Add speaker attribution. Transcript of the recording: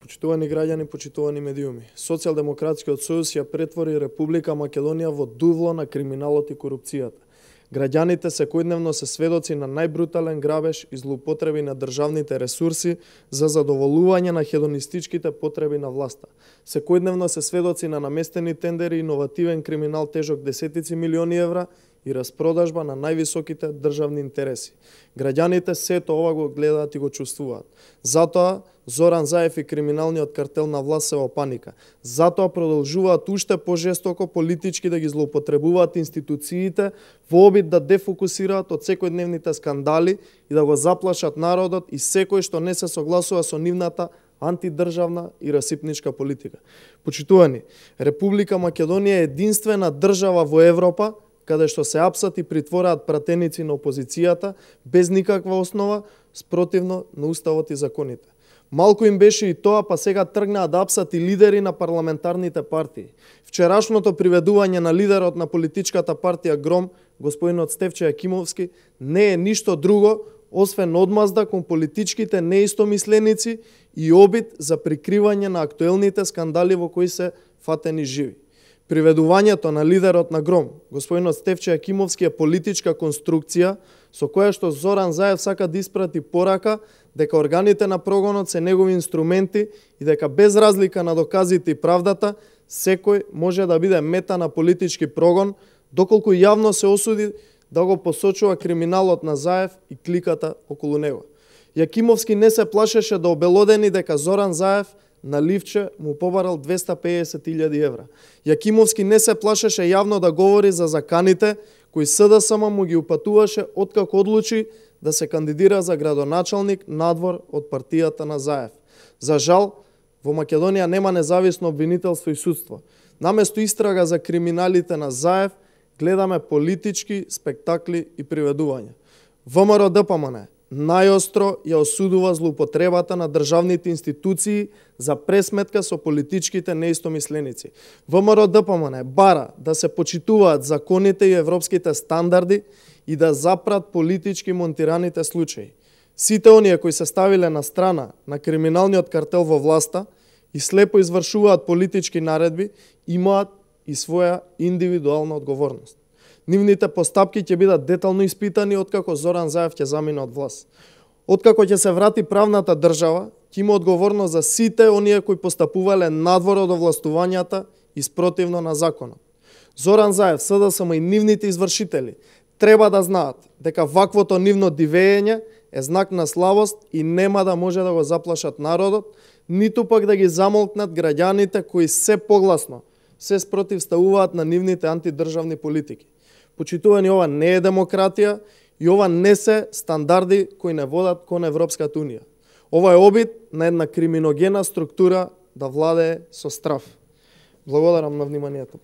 Speaker 1: Почитувани граѓани, почитувани медиуми, Социјалдемократскиот сојуз ја претвори Република Македонија во дувло на криминалот и корупцијата. Граѓаните секојдневно се сведоци на најбрутален грабеж и злоупотреби на државните ресурси за задоволување на хедонистичките потреби на власта. Секојдневно се сведоци на наместени тендери, иновативен криминал тежок десетици милиони евра и распродажба на највисоките државни интереси. Граѓаните сето ова го гледаат и го чувствуваат. Затоа Зоран Заев и криминалниот картел на власт се во паника. Затоа продолжуваат уште пожестоко политички да ги злоупотребуваат институциите во обид да дефокусираат од секојдневните скандали и да го заплашат народот и секој што не се согласува со нивната антидржавна и расипничка политика. Почитувани, Република Македонија е единствена држава во Европа каде што се апсат и притвораат пратеници на опозицијата без никаква основа, спротивно на уставот и законите. Малку им беше и тоа, па сега тргнаа да апсат и лидери на парламентарните партии. Вчерашното приведување на лидерот на политичката партија ГРОМ, господинот Стефче Јакимовски, не е ништо друго освен одмазда кон политичките неистомисленици и обид за прикривање на актуелните скандали во кои се фатени живи. Приведувањето на лидерот на ГРОМ, господинот Стефче Јакимовски, е политичка конструкција со која што Зоран Заев сака да испрати порака дека органите на прогонот се негови инструменти и дека без разлика на доказите и правдата, секој може да биде мета на политички прогон, доколку јавно се осуди да го посочува криминалот на Заев и кликата околу него. Јакимовски не се плашеше да обелодени дека Зоран Заев на ливче му побарал 250.000 евра. Јакимовски не се плашеше јавно да говори за заканите кои СДСМ му ги упатуваше откако одлучи да се кандидира за градоначалник надвор од партијата на Заев. За жал, во Македонија нема независно обвинителство и судство. Наместо истрага за криминалите на Заев, гледаме политички спектакли и приведувања. ВМРО ДПМН најостро ја осудува злоупотребата на државните институции за пресметка со политичките неистомисленици. ВМРО ДПМН бара да се почитуваат законите и европските стандарди и да запрат политички монтираните случаи. Сите оние кои се ставиле на страна на криминалниот картел во власта и слепо извршуваат политички наредби, имаат и своја индивидуална одговорност. Нивните постапки ќе бидат детално испитани откако Зоран Заев ќе замине од власт. Откако ќе се врати правната држава, ќе има одговорност за сите оние кои постапувале надвор од овластувањата и спротивно на законот. Зоран Заев, СДСМ и нивните извршители треба да знаат дека ваквото нивно дивење е знак на слабост и нема да може да го заплашат народот, ниту пак да ги замолкнат граѓаните кои се погласно се спротивставуваат на нивните антидржавни политики. Почитувани, ова не е демократија и ова не се стандарди кои не водат кон Европската унија. Ова е обид на една криминогена структура да владее со страв. Благодарам на вниманието.